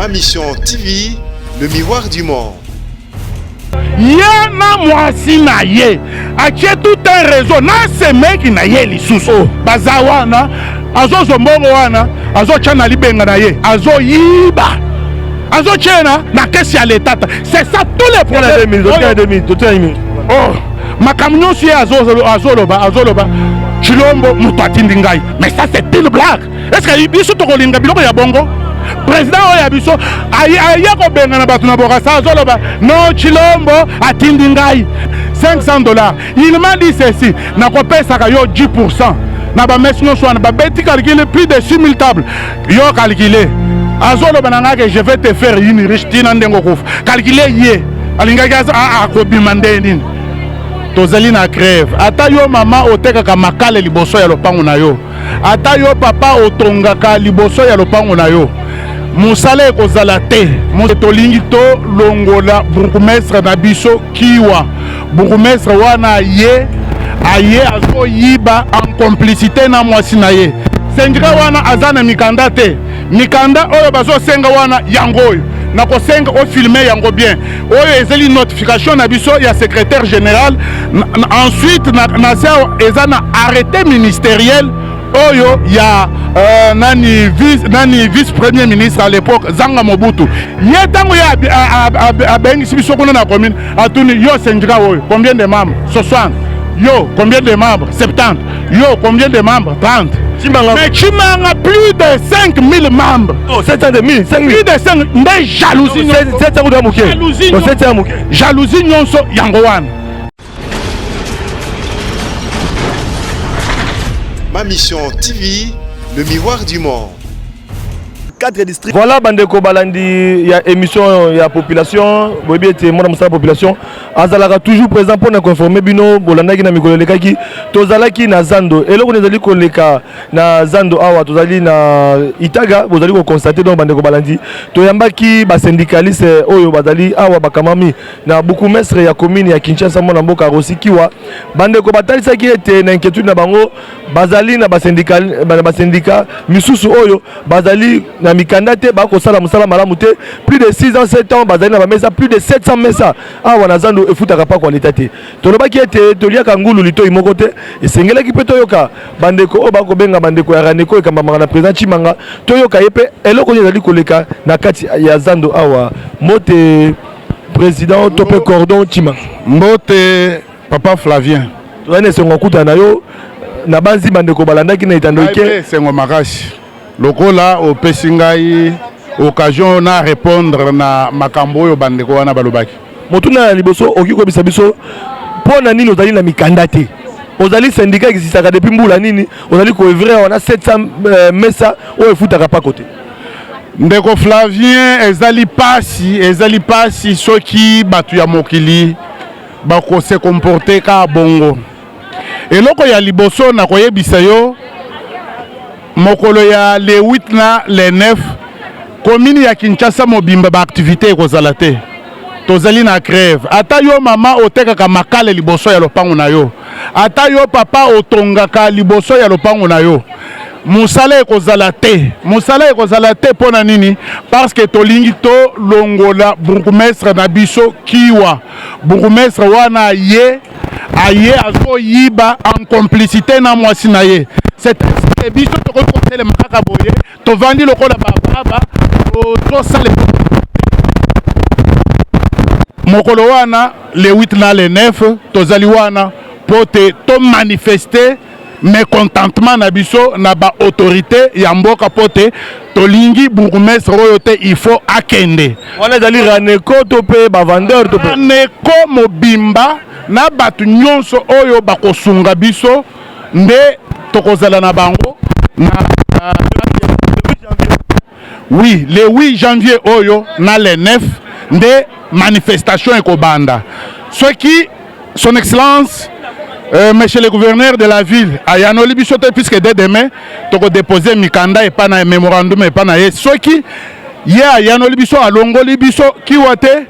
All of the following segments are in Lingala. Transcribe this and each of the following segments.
Ma Mission TV, le miroir du monde. Ye na mwasi na ye atie tout un réseau na semeki na ye lisusu, oh. Baza wana, azozwa mbongo wana, azotya na libenga na ye, azoyiba, azotie na kesi ya leta. C'est ça tous les problèmes. Oh, makambo nyonso ye azoloba, azoloba Tshilombo moto atindi ngai, mais ça, c'est une blague. Est ce que biso tokolinga biloko ya bongo? Président oyo ya biso aye kobengana bato na Bokasa, azoloba: "Non, Tshilombo atindi ngai 500 $, il m'a dit ceci, nakopesaka yo 10 % na bamesi nyonso wana." Babeti calcul, plus de 6000 table. Yo calcule, azoloba na ngai ke "je vais te faire une riche ntina ndenge okufa". Calcule, ye alingaki akobima nde nini? Tozali na grève. Ata yo mama otekaka makale liboso ya lopango na yo, ata yo papa otongaka liboso ya lopango na yo, mosala ekozala te. Tolingi tolongola bourgmestre na biso Kiwa. Bourgmestre wana ye aye azoyiba en complicité na mwasi na ye. Syndicat wana aza na mikanda te. Mikanda oyo bazosenga wana, yango oyo nakosenga ofilme yango bien. Oyo ezali notification na biso ya secrétaire général. Ensuite na se awa eza na arrêté ministériel oyo ya nani, vice premier ministre à l'époque, Zanga Mobutu. Ye ntango ye abengisi biso kuna na commune, atuni: "Yo syndicat oyo, combien de membres?" 60. "Yo, combien de membres?" 70. "Yo, combien de membres?" 30. Chimanga. Mais Chimanga, plus de 5000 membres. Oh, 700 de 1000, 5000. Plus de 5 nde jalousie. 700 kuta moke. Jalousie. Oh, 700 moke. Jalousie nyonso yango wana. Ma Mission TV, le miroir du monde. Quatre districts. Voilà, bandeko balandi ya émission ya population, boyebi ete mwana mosala population azalaka toujours présent mpona koinformer bino. Bolandaki na mikolo elekaki, tozalaki na zando. Eloko nini ezali koleka na zando? Awa tozali na Itaga, bozali koconstater. Donc bandeko balandi, toyambaki basyndicaliste oyo bazali awa, bakamami na bourgmestre ya commune ya Kinshasa, mwana mboka Rossy Kiwa. Bandeko batalisaki ete na inquiétude na bango, bazali na basyndicat misusu oyo bazali na mikanda te, bakosala mosala malamu te. Plus de 6 ans, 7 ans, bazali na bamesa, plus de 700 mesa awa na zando efutaka mpako ya leta te. Tolobaki ete toliaka ngulu litoi moko te. Esengelaki mpe toyoka bandeko oyo bakobenga bandeko ya Raneco, ekambamaka na président Chimanga. Toyoka ye mpe eloko oyo ezali koleka na kati ya zando awa. Mbote président to mpe cordon Chimanga. Mbote papa Flavien. Tozali na esengo kokutana na yo. Na banzi bandeko balandaki na etando eke. Esengo makasi lokola opesi ngai occasion na répondre na makambo oyo bandeko wana balobaki. Motuna ya liboso, okoki koyebisa biso mpo na nini ozali na mikanda te? Ozali syndicat existaka depuis mbula nini? Ozali koœuvrer awa na 700 mesa oyo efutaka pako te? Ndeko Flavien, ezali pasi, ezali pasi soki bato ya mokili bakose comporter kaka bongo. Eloko ya liboso na koyebisa yo, mokolo ya le 8 na le 9, commune ya Kinshasa mobimba baactivité ekozala te. Tozali na grève. Ata yo mama otekaka makale liboso ya lopango na yo, ata yo papa otongaka liboso ya lopango na yo, mosala ekozala te. Mosala ekozala te mpo na nini? Parce que tolingi tolongola bourgmestre na biso Kiwa. Bourgmestre wana ye aye azoyiba en complicité na mwasi na ye. C'est biso tokoki kotelema kaka boye, tovandi lokola bababa, tozosala mokolo wana le 8 na le 9, tozali wana mpo te tomanifeste mécontentement na biso na baautorité ya mboka, mpo te tolingi bourgmestre oyo te, il faut akende. Wana ezali Raneco to mpe bavendeur to mpe? Raneco mobimba na bato nyonso oyo bakosunga biso nde tokozala na bango na, oui, le 8 janvier oyo na le 9 nde manifestation ekobanda. Soki son excellence monsieur le gouverneur de la ville ayanoli biso te, puisque dès demain tokodépose mikanda epa na mémorandum epa na ye, soki ye ayanoli biso, alongoli biso Kiwa te,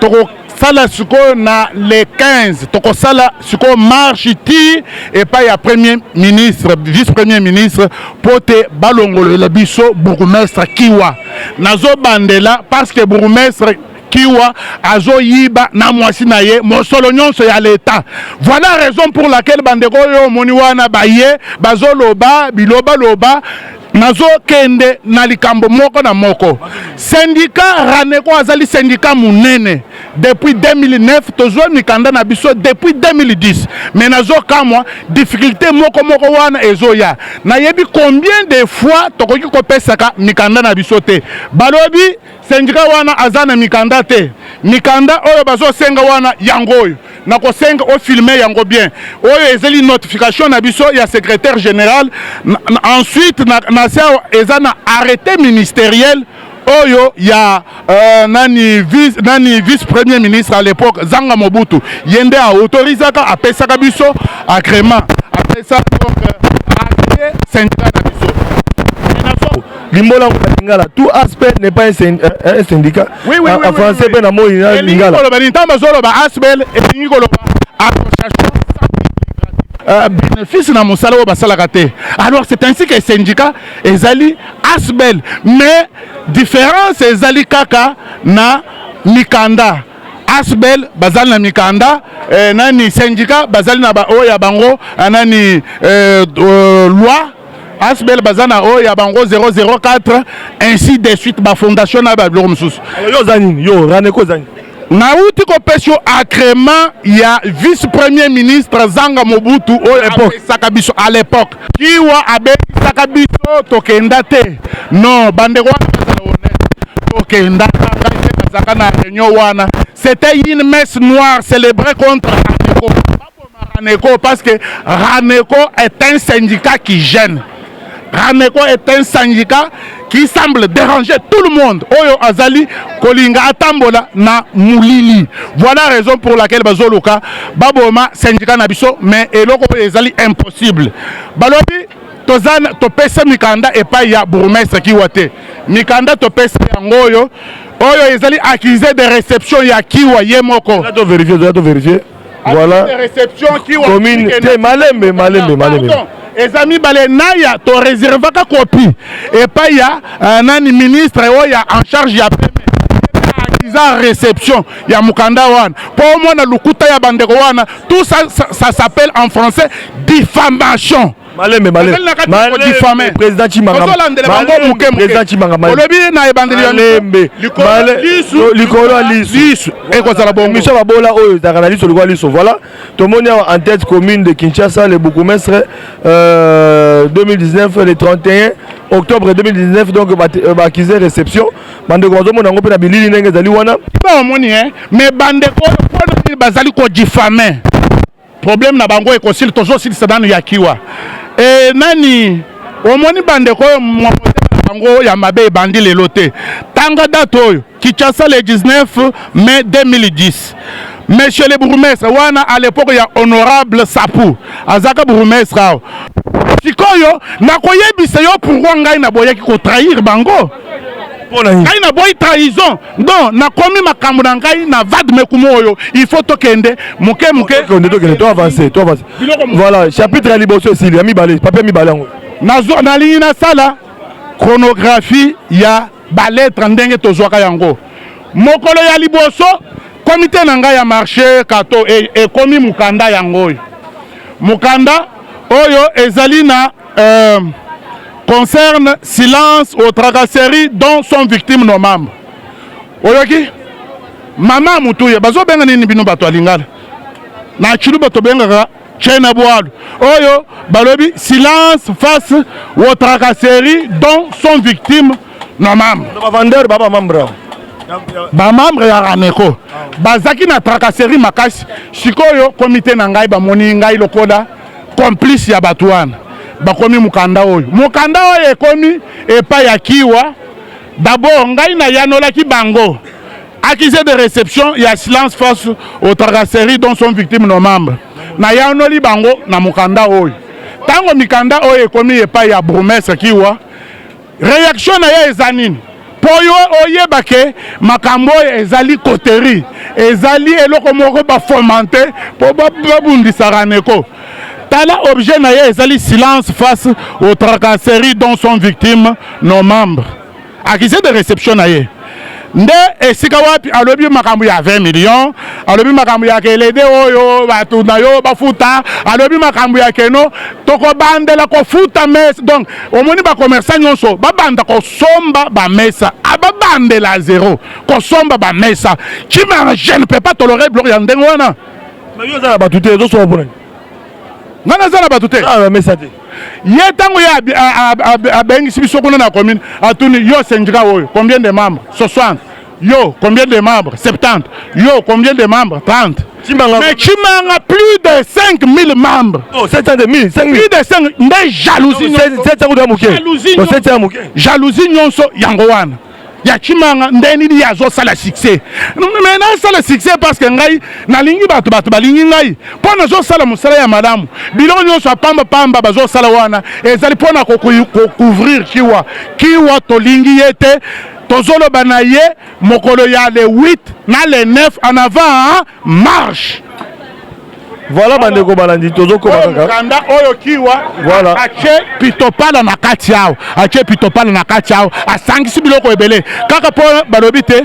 tokosala sikoyo na le 15, tokosala sikoyo marche ti epai ya premier ministre, vice premier ministre, mpo te balongolela biso bourgmestre Kiwa. Nazobandela parce que bourgmestre Kiwa azoyiba na mwasi na ye mosolo nyonso ya leta. Voilà raison pour laquelle bandeko oyo omoni wana baye bazoloba bilobaloba. Nazokende na likambo moko na moko. Syndicat Raneco azali syndicat monene depuis 2009, tozwa mikanda na biso depuis 2010, mais nazokamwa difficulté moko moko wana ezoya. Nayebi combien de fois tokoki kopesaka mikanda na biso te. Balobi syndicat wana aza na mikanda te. Mikanda oyo bazosenga wana, yango oyo nakosenga ofilme yango bien. Oyo ezali notification na biso ya secrétaire général. Ensuite na se awa eza na arrêté ministériel oyo ya nani vice premier ministre à l'époque, Zanga Mobutu. Ye nde aautorisaka, apesaka biso agrément, apesa donc agréé syndicat na biso. Limbola yango na lingala. Tout ASBL n'est pas un syndicat. Oui. En français mpe na moi na Elingi lingala. koloba nini? Ntango bazoloba ASBL, elingi koloba association sans bénéfice na mosala oyo basalaka te. Alors c'est ainsi que syndicat ezali ASBL, mais différence ezali kaka na mikanda. ASBL bazali na mikanda, nani syndicat bazali na oyo ya bango, nani loi. ASBL baza na oyo ya bango 004, ainsi de suite, bafondation na babiloko mosusu. Alors, yo oza nini? Yo Raneco oza nini? Nauti kopesa yo agrément ya vice premier ministre Zanga Mobutu oyo apesaka biso à l'époque. Kiwa abengisaka biso, tokenda te. Non, bandeko wana bazala honnête, tokendaka. Ngai mpe nazalaka na réunion wana. C'était une messe noire célébrée contre Raneco. Baboma Raneco parce que Raneco est un syndicat qui gêne. Raneco est un syndicat qui semble déranger tout le monde. Oyo azali kolinga atambola na mulili. Voilà raison pour laquelle bazoluka baboma syndicat na biso, mais eloko oyo ezali impossible. Balobi toza topesa mikanda epai ya bourgmestre Kiwa te. Mikanda topesa yango oyo, oyo ezali accusé de réception ya Kiwa ye moko. To vérifier, to vérifier. Voilà. De réception Kiwa. Commune te, malembe, malembe, malembe. Pardon. Eza mibale naya toreservaka copie epai ya nani ministre oyo ya en charge ya peme accusé réception ya mokanda wana, mpo omona lokuta ya bandeko wana. Tout ça, ça, ça s'appelle en français diffamation. Malembe, malembe. Bazali na kati ya kodiffamer. Président Chimanga. Ozolandela bango moke moke. Président Chimanga, malembe. Olobi na ebandeli ya Malembe. likolo lisu. Likolo ya lisu. Lisu ekozala bongo. Émission babola oyo ezalaka na liso likolo ya liso. Voilà, tomoni awa en tête commune de Kinshasa, le bourgmestre, 2019, le 31 octobre 2019. Donc baaccusé réception, bandeko bazomona yango mpe na bilili ndenge ezali wana. Ba omoni, hein, mais bandeko oyo, mpona nini bazali kodiffamer? Problème na bango ekosili, tozosilisa nanu ya Kiwa. Nani omoni bandeko oyo, mwa motema na bango ya mabe ebandi lelo te. Tanga date oyo, Kinshasa, le 19 mai 2010. Monsieur le bourgmestre wana à l'époque ya honorable Sapu azalaka bourgmestre awa. Sikoyo nakoyebisa yo pourquoi ngai naboyaki kotrahir bango. Mpona nini? Ngai naboyi trahison. Donc nakomi makambo na ngai na vade-mecum oyo, il faut tokende moke moke. Tokende, tokende, to avance, to avance. Biloko Voilà, chapitre ya liboso esili. Ya mibale, papier mibale yango. Nazo nalingi nasala chronographie ya balettre ndenge tozwaka yango. Mokolo ya liboso, komite na ngai ya marché kato ekomi mokanda yango oyo. Mokanda oyo ezali na concerne silence aux tracasseries dont sont victimes nos membres. Oyoki mama mutuya bazobenga nini? Bino bato ya lingala, na Tshiluba tobengaka Chena Bwalu. Oyo balobi silence face aux tracasseries dont sont victimes nos membres. Bavendeur ba bamembre. Bamembre ya Raneco bazalaki na tracasserie makasi. Sikoyo komite na ngai bamoni ngai lokola complice ya bato wana. Bakomi mokanda oyo. Mokanda oyo ekomi epai ya Kiwa. D'abord ngai nayanolaki bango accusé de réception ya silence face aux tracasseries dont sont victimes nos membres. Nayanoli bango na mokanda oyo. Ntango mikanda oyo ekomi epai ya bourgmestre Kiwa, réaction na ye eza nini? Mpo yo oyeba ke makambo oyo ezali coterie, ezali eloko moko bafomenter mpo babundisa Raneco. Tala objet na ye ezali silence face aux tracasseries dont sont victimes nos membres. Accusé de réception na ye nde esika wapi alobi makambo ya 20 millions, alobi makambo ya kelede oyo bato na yo bafuta, alobi makambo ya keno tokobandela kofuta mesa. Donc omoni bacommerçant nyonso babanda kosomba bamesa, ababandela zero kosomba bamesa. Tshimanga, je ne peux pas tolérer biloko ya ndenge wana. Mais yo oza na bato te, ozosomba mpona nini? Ngai naza na bato te. Ah, mesa te. Ye ntango ye abengisi biso kuna na commune, atuni yo syndicat oyo combien de membres? 60. Yo combien de membres? 70. Yo combien de membres? 30. Tshimanga. Mais Tshimanga, plus de 5000 membres. Oh, 700 de 1000, 5000. Plus de 5 nde jalousie nyonso. 700 kuta moke. Jalousie. Oh, 700 ya moke. Jalousie nyonso yango wana ya Tshimanga. Nde nini ye azosala succès? Mais nasala succès parce que ngai nalingi bato, bato balingi ngai mpo nazosala mosala ya malamu. Biloko nyonso ya pambapamba bazosala wana ezali mpona kocouvrir Kiwa. Kiwa tolingi ye te. Tozoloba na ye mokolo ya le 8 na le 9, en avant marche. Voilà, bandeko balandi, tozokoma oyo kaka. Mokanda oyo Kiwa atie pitopala na kati awa, atie pitopala na kati awa, asangisi biloko ebele kaka mpo balobi te: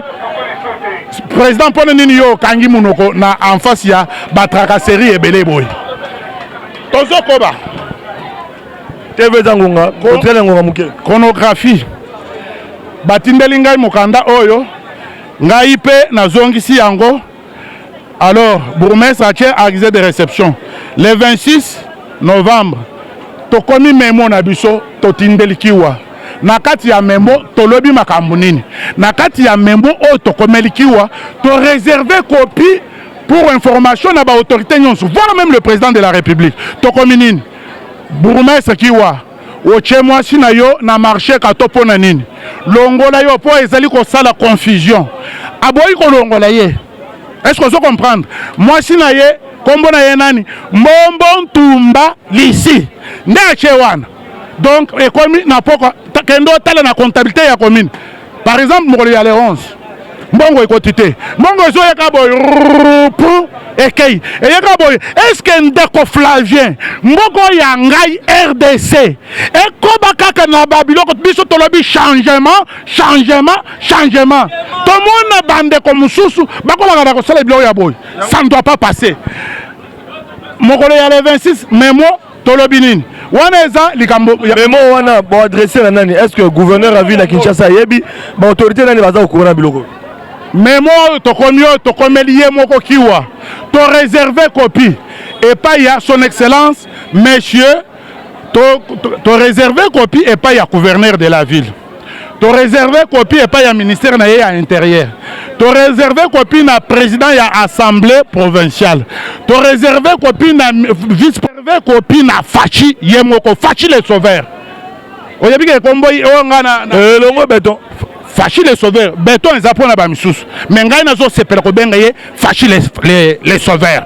président, mpona nini yo okangi monoko na en face ya batracasserie ebele boye? Tozokoba. TV eza ngonga, otikali ngonga moke. Chronographie, batindeli ngai mokanda oyo, ngai mpe nazongisi yango. Alors bourgmestre atie accusé de réception le 26 novembre. Tokomi memo na biso, totindeli Kiwa. Na kati ya memo tolobi makambo nini? Na kati ya memo oyo tokomeli Kiwa, toréserve copie pour information na baautorité nyonso, voire même le président de la République. Tokomi nini? Bourgmestre Kiwa, otie mwasi na yo na marché kato mpo na nini? Longola yo mpo ezali kosala confusion. Aboyi kolongola ye. Est ce que ozo comprendre? Mwasi na ye, nkombo na ye nani? Mbombo Ntumba Lisi nde atie wana. Donc ekomi na poko, kende otala na comptabilité ya commune. Par exemple, mokolo ya le 11, mbongo ekoti te. Mbongo ezoyeka boye pu ekei, eyeka boye. Est-ce, ndeko Flavien, mboko ya ngai RDC ekoba kaka na babiloko? Biso tolobi changement, changement, changement. Tomona bandeko mosusu bakolaka na kosala biloko ya boye, ça ne doit pas passer. Mokolo ya le 26, memo tolobi nini? Wana eza likambo. Memo wana boadresse na nani? Est ce que gouverneur ya ville ya Kinshasa ayebi? Baautorité nani baza kokura na biloko? Memo oyo tokomi, oyo tokomeli ye moko Kiwa, toréserve copie epai ya son excellence monsieur, toréserve copie epai ya gouverneur de la ville, toréserve copie epai ya ministère na ye ya intérieur, toréserve copie na président ya assemblée provinciale, toréserve copie na vice, copie na Fatshi ye moko, Fatshi le sauveur. Oyebi ke kombo oyo nga na Elongo béton. Fatshi le sauveur. Béton eza mpona bamisusu, mais ngai nazosepela kobenga ye Fatshi le sauveur.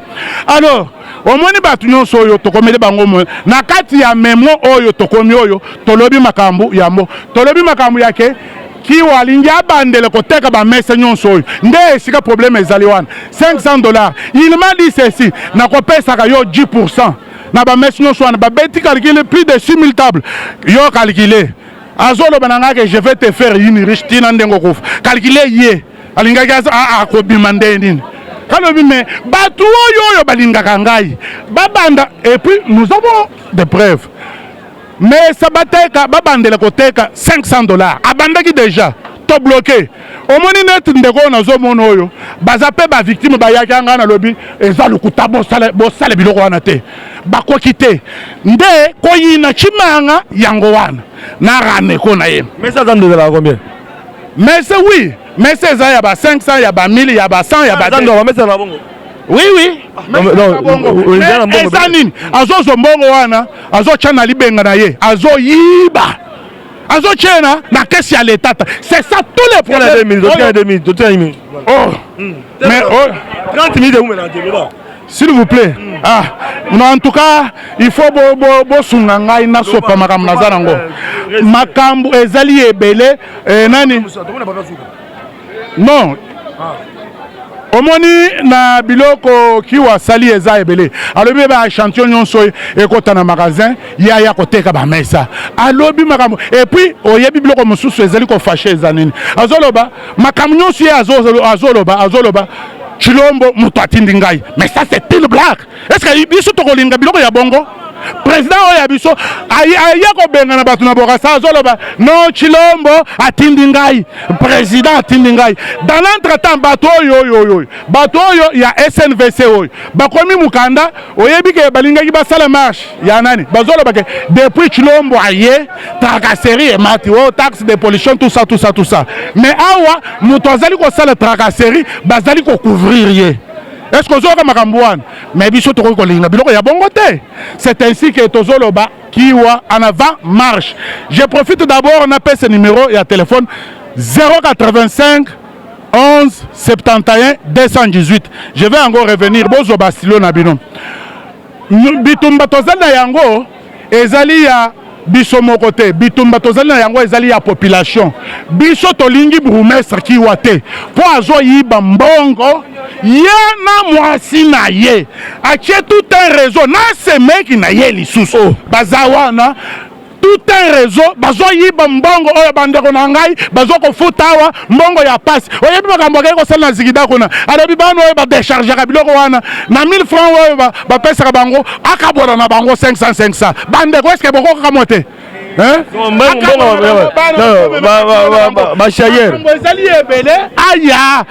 Alors omoni bato nyonso oyo tokomeli bango mo na kati ya memo oyo tokomi, oyo tolobi makambo yambo, tolobi makambo yake Kiwa alingi abandele koteka bamesa nyonso oyo. Nde esika problème ezali wana, 500 $. Il m'a dit ceci: nakopesaka yo 10 na bamesa nyonso wana. Babeti calcul, plus de 6000 table. Yo calcule, azoloba na ngai ke je vais te faire une riche ntina ndenge okufa. Calcule, ye alingaki akobima nde nini? Kalobi me bato oyo oyo balingaka ngai babanda. Et puis nous avons des preuves. Mesa bateka, babandela koteka 500 $, abandaki déjà tobloquer. Omoni neti ndeko oyo nazomona oyo, baza mpe bavictime. Bayaki anga, nalobi eza lokuta, bosala biloko wana te, bakoki te. Nde koyina Tshimanga yango wana na rameko na ye. Mesa aza ndo ezalaka combien? Mese, oui, mese eza ya ba 500, ya ba 1000, ya ba 100, ya ba Zando bamesa na bongo? Oui. Eza nini? Azozwa mbongo wana, azotya na libenga na ye, azoyiba, azotia na caisse ya l'État. C'est ça tous les problèmes. Oh mais oh. 30 minutes eumela te, loba. S'il vous plaît. Ah non, en tout cas il faut bosunga ngai nasopa makambo naza nango. Makambo ezali ebele. Nani? Non. Omoni na biloko kiwa asali eza ebele, alobi ba echantillon nyonso ekota na magasin ye aya koteka ba mesa, alobi makambo et puis oyebi biloko mosusu ezali ko fache eza nini, azoloba makambo nyonso ye azoloba azoloba Tshilombo moto atindi ngai, mais ça c'est une blague. Est-ce que biso tokolinga biloko ya bongo? Président oyo ya biso aye kobengana bato na Bokassa, azoloba non, Tshilombo atindi ngai, président atindi ngai. Dans l'entretemps bato oyo oyo oyo bato oyo ya SNVC oyo bakomi mokanda, oyebi ke balingaki basala marche ya nani, bazoloba ke depuis Tshilombo aye tracasserie emati, o taxe de pollution, tout ça, tout ça, tout ça. Mais awa moto azali kosala tracasserie, bazali kocouvrir ye. Est ce que ozoyoka makambo wana? Mais biso tokoki kolinga biloko ya bongo te. C'est ainsi que tozoloba Kiwa en avant marche. Je profite d'abord napesa numéro ya téléphone 085 11 71 218. Je vais encore revenir. Bozwa bastylo na bino. Bitumba tozali na yango ezali ya biso moko te, bitumba tozali na yango ezali ya population. Biso tolingi bourgmestre Kiwa te mpo azoyiba mbongo ye na mwasi na ye, atie tout un réseau na semeki na ye lisusu. Oh. Baza wana tout un réseau, bazoyiba mbongo oyo bandeko na ngai bazokofuta awa, mbongo ya pasi. Oyebi makambo akei kosala na zikida kuna, alobi bana oyo badéchargeaka biloko wana na 1000 francs oyo bapesaka bango, akabola na bango 500 500. Bandeko, eske bokokaka mo te? Bashayere ezali ebele. Aya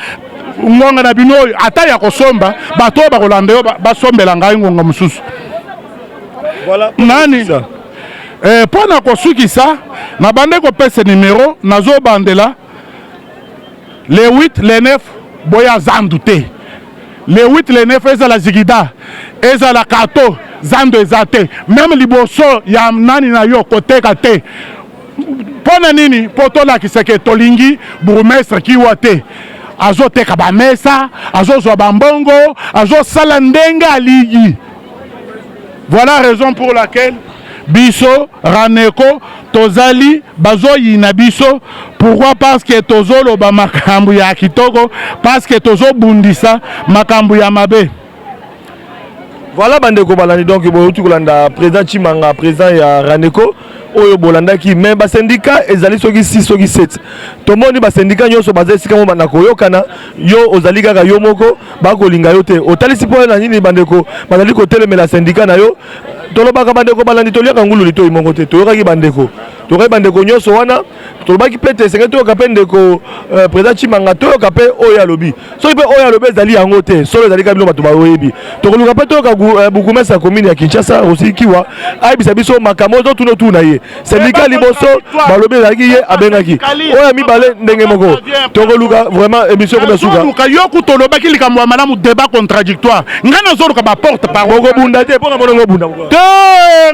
ngonga na bino oyo ata ya kosomba, bato oyo bakolanda yo basombela ngai ngonga mosusu nani mpo na kosukisa. Nabande kopesa nimero, nazobandela le 8, le 9 boya zandu te. Le 8, le 9, ezala zigida, ezala kato, zando eza te. Même liboso ya nani na yo koteka te. Mpo na nini? Mpo tolakisa ke tolingi bourgmestre Kiwa te. Azoteka bamesa, azozwa bambongo, azosala ndenge alingi. Voilà raison pour laquelle biso Raneko tozali bazoyina biso. Pourquoi? Parce que tozoloba makambo ya kitoko, parce que tozobundisa makambo ya mabe. Voilà bandeko balandi, donc boyuti kolanda président Chimanga, président ya Raneko oyo bolandaki. Mais basyndicat ezali soki 6, soki 7. Tomoni basyndicat nyonso baza esika mo banda koyokana. Yo ozali kaka yo moko, bakolinga yo te. Otalisi mpo na nini bandeko bazali kotelemela syndicat na yo? Tolobaka bandeko balandi, toliaka ngulu litoi moko te. Toyokaki bandeko, toyokaki bandeko nyonso wana. Tolobaki mpe te esengeli toyoka mpe ndeko président Chimanga, toyoka mpe oyo alobi. Soki mpe oyo alobi ezali yango te, solo ezali kaka bino bato baoyebi. Tokoluka mpe toyoka bourgmestre ya commune ya Kinshasa, Rossy Kiwa, ayebisa biso makambo oyo totuna otuna ye. Syndicat liboso balobi ezalaki ye abengaki, oyo ya mibale ndenge moko. Tokoluka vraiment émission komi suka. Nazoluka yo kuta olobaki likambo ya malamu, débat contradictoire. Ngai nazoluka baporte parole. Okobunda te mpona monongo obunda. Te,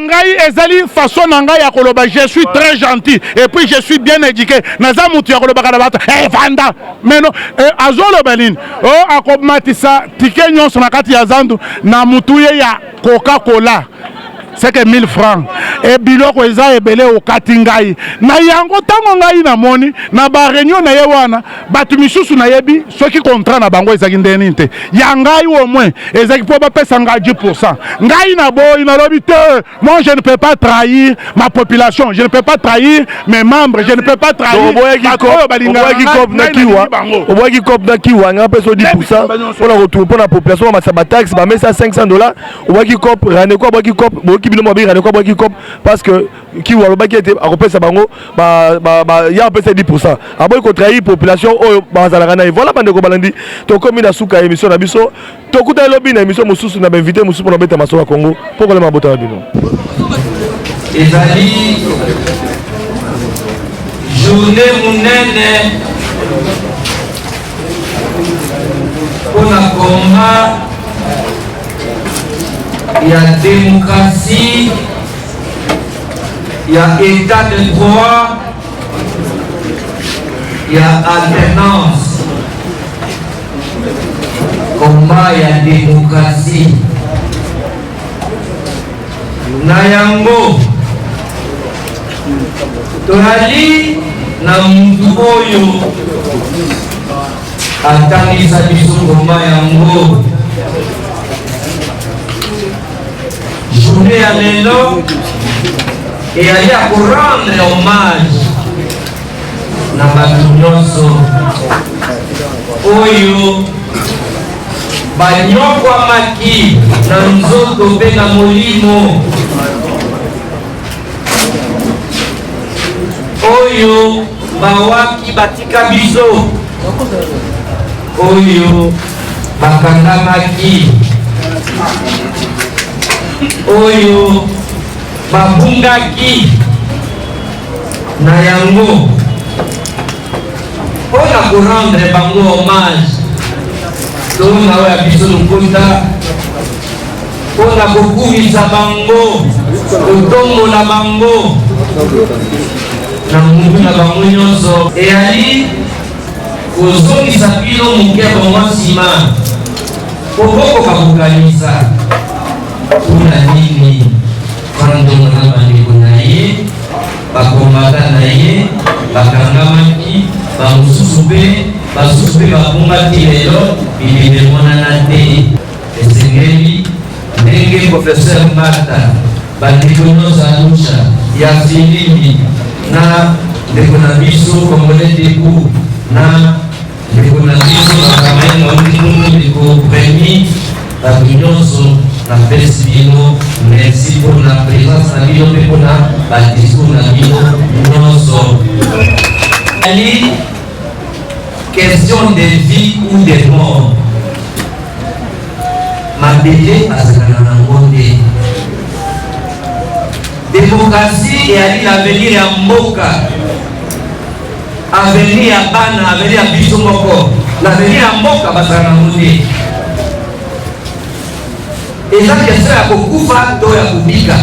ngai ezali façon na ngai ya koloba. Je suis très gentil et puis je suis bien éduqué. Naza motu ya kolobaka na bato evanda. Mais non, azoloba nini? O akomatisa ticket nyonso na kati ya zandu na mutu ye ya Coca-Cola, c'est que 1000 francs e biloko eza ebele. Okati ngai na yango ntango ngai namoni na baréunion na ye wana, bato misusu nayebi soki contrat na bango ezalaki ndenge nini te. Ya ngai au moins ezalaki mpo bapesa ngai 10. Ngai naboyi, nalobi te, moi je ne peux pas trahir ma population, je ne peux pas trahir mes membres, je ne peux pas trahir bato oyo balingaka na Kiwa. Oboyaki cop na Kiwa, nga mpe so 10 mpona kotu mpona population bamasa bataxe bamesa 500 $. Obwaki cop, Raneko abwaki cop. Boyoki bino mabi, Raneko abwaki cop parce que Kiwa alobaki ete akopesa bango ya apesa 10. Aboyi kotrahir population oyo bazalaka na ye. Voilà bandeko balandi, tokomi na suka ya émission na biso. Tokutani lobi na émission mosusu na bainvité mosusu mpona obeta masolo ya Congo mpo kolema mabota na bino. Ezali journée monene mpona combat ya démocratie, ya état de droit, ya alternance, combat ya démocratie. Na yango tozali na mutu oyo. Atangisa biso koma yango. Journée ya lelo eyali ya korendre hommage na bato nyonso oyo banyokwamaki na nzoto mpe na molimo, oyo bawaki batika biso, oyo bakangamaki, oyo babungaki. Na yango, mpo na korendre bango hommage, to na oyo ya biso lokota, mpo na kokumisa bango, kotombola bango na mutu na bango nyonso, eyali kozongisa bino moke bango nsima mpo bokoka kokanisa mpo na nini Franck na bandeko na ye bakombata na ye bakangamaki, bamosusu mpe basusu mpe babungaki. Lelo bilili emonana te. Esengeli ndenge professeur Mbata, bandeko nyonso ya Lucha ya Filimbi na ndeko na biso Congolais Debout na ndeko na biso bakamaye bauti kuna, ndeko Remi, bato nyonso, napesi bino merci mpona présence na bino mpe mpona badiscours na bino nyonso. Ali question de vie ou de mort, mabele azalaka nango te. Démocratie eyali l'avenir ya mboka, avenir ya bana, avenir ya biso moko. L'avenir ya mboka bazala nango te. Eza question ya kokufa to ya kobika.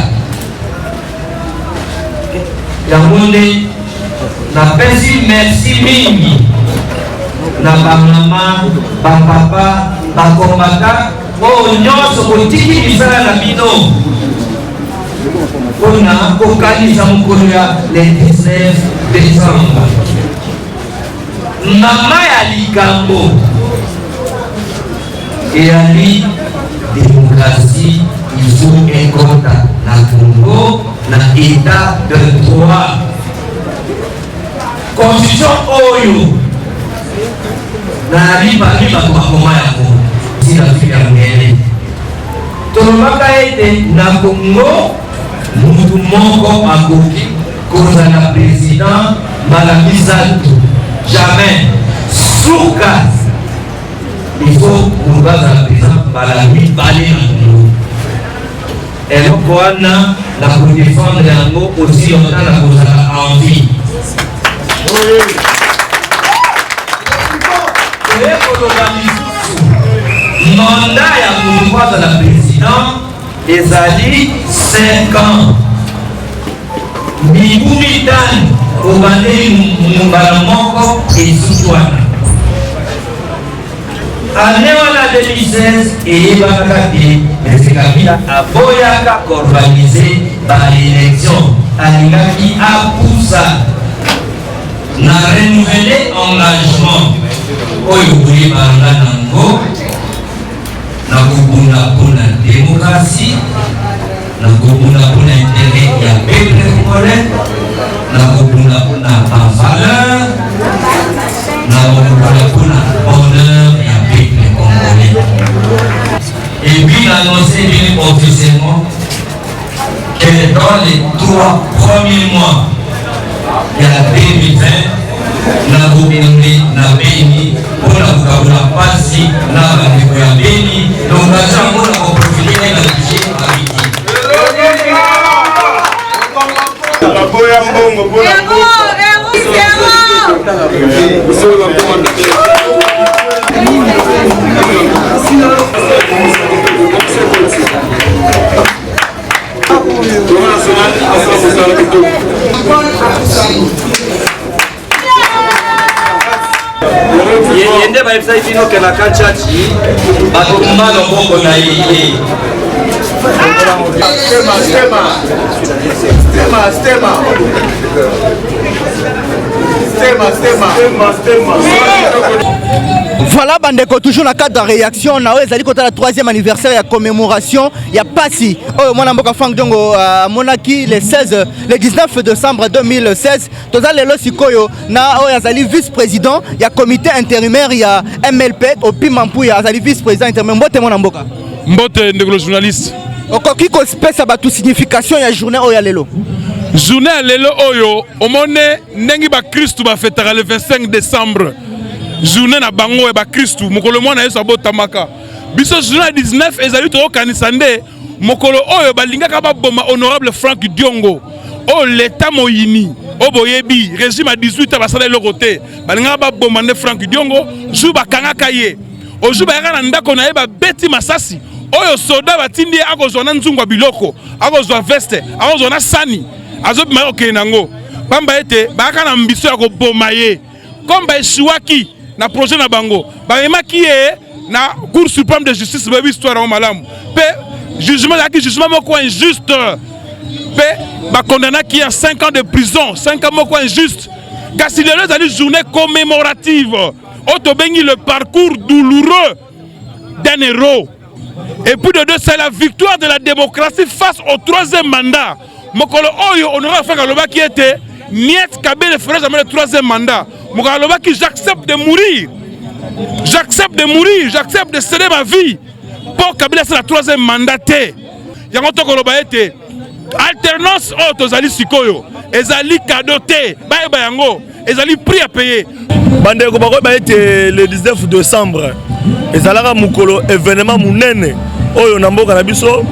Yango nde napesi merci mingi na bamama, bapapa, bakombata oyo nyonso botiki misala na bino mpona kokanisa mokolo ya le 19 décembre. Mama ya likambo eyali démocratie, il faut ekota na Congo na état de droit. Constitution oyo nayali parmi bato bakoma yango ntina fili ya ngele, tolobaka ete na Congo mutu moko akoki kozala président mbala misato jamais. Suka, il faut moto azala président mbala mibale na Congo. Eloko wana na kodefendre yango aussi longtemps na kozala en vie. Toye koloba lisusu, mandat ya moto azala président ezali 5 ans, mibu 5. Obandeli mbala moko, esuki wana. Année wana 2016, eyebakaka te M. Kabila aboyaka koorganiser baélection, alingaki apusa na renouveler engagement oyo boyebanga nango na kobunda mpona démocratie, na kobunda mpona intérêt ya peuple congolais, na kobunda mpona bavaleur, na kobunda mpona bonheur ya peuple congolais. Et puis d'annoncer bien officiellement que dans les 3 premiers mois ya 2020, nakokende na Beni mpona kokabola mpasi na bandeko ya Beni. Donc baza yango na koprofiter na budget abiki. Baboya mbongo mpona mboka. Ye nde bayebisaki bino ke na Kachachi batumba loboko na ye. Stema, stema. Stema, stema. Stema, stema. Voilà bandeko, toujours na cadre de réaction na oyo ezali kotala troisième anniversaire ya commémoration ya pasi oyo mwana mboka Franck Diongo euh, amonaki le 16 le 19 décembre 2016. Toza lelo sikoyo na oyo azali vice-président ya comité intérimaire ya MLP Opima Mpuya, azali vice-président intérimaire. Mbote mwana mboka. Mbote ndeko le journaliste. Okoki kopesa bato signification ya journée oyo ya lelo? Journée ya lelo oyo, omone ndenge bakristu bafetaka le 25 décembre, journée na bango ya bakristu, mokolo mwana Yesu abotamaka. Biso journée ya 19 ezali tokokanisa nde mokolo oyo balingaka baboma honorable Frank Diongo, oyo leta moyini oyo boyebi, régime ya 18 ans basala eloko te. Balingaka baboma nde Frank Diongo jour bakangaka ye. Ojour bayaka na ndako na ye, babeti masasi oyo soda batindi ye akozwa na nzungu ya biloko, akozwa veste, akozwa na sani, azobima kokende nango pamba ete bayaka na mbiso ya koboma ye. Comme baeshuwaki na projet na bango, bamemaki ye na Cour suprême de justice. Boyebi histoire yango malamu. Mpe jugement ezalaki jugement moko injuste, mpe bakondanaki ya 5 ans de prison, 5 ans moko injuste. Kasi lelo ezali journée commémorative oyo tobengi le parcours douloureux d'un héros. Et puis de deux, c'est la victoire de la démocratie face au troisième mandat. Mokolo oyo honorable Frank alobaki ete niet, Kabila ne fera jamais le troisième mandat. Mokolo alobaki: "J'accepte de mourir, j'accepte de mourir, j'accepte de céder ma vie mpo Kabila asala troisième mandat te." Yango tokoloba ete alternance oyo tozali sikoyo ezali cadeau te, bayeba yango, ezali prix à payer. Bandeko bakoyeba ete le 19 décembre ezalaka mokolo événement monene oyo na mboka na biso.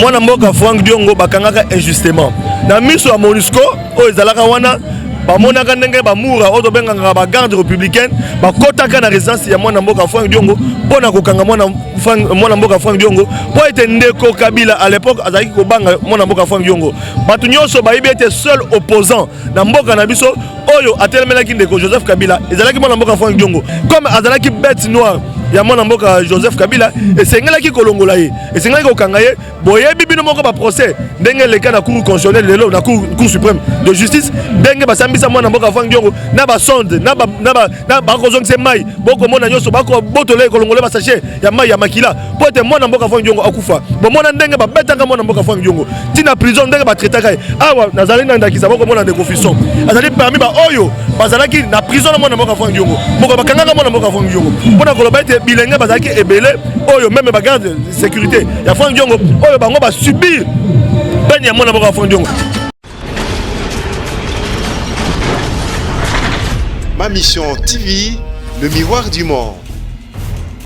Mwana mboka Frank Diongo bakangaka injustement na miso ya MONUSCO oyo ezalaka wana. Bamonaka ndenge bamura oyo tobengaka bagarde républicaine bakɔtaka na résidence ya mwana mboka Frank Diongo mpo na kokanga mwana mboka Frank Diongo, mpo ete ndeko Kabila à l'époque azalaki kobanga mwana mboka Frank Diongo. Bato nyonso bayebi ete seul opposant na mboka na biso oyo atelemelaki ndeko Joseph Kabila ezalaki mwana mboka Frank Diongo. Comme azalaki bête noire ya mwana mboka Joseph Kabila, esengelaki kolongola ye, esengelaki kokanga ye. Boyebi bino moko baprocès ndenge eleka na Cour constitutionnelle, lelo na Cour suprême de justice, ndenge basambisa mwana mboka Frank Diongo na basonde na bakozongisa mai. Bokomona nyonso bakobotola, ekolongola basachet ya mai ya makila mpo ete mwana mboka Frank Diongo akufa. Bomona ndenge babetaka mwana mboka Frank Diongo ntina prison, ndenge batraitaka ye. Awa nazali na ndakisa, bokomona ndeko Fison azali parmi baoyo bazalaki na prison na mwana mboka Frank Diongo moko bakangaka mwana mboka Frank Diongo, mpona koloba ete bilenge bazalaki ebele oyo même bagarde sécurité ya Frank Diongo oyo bango basubir peine ya mwana mboka Frank Diongo. Ma Mission TV, le miroir du monde.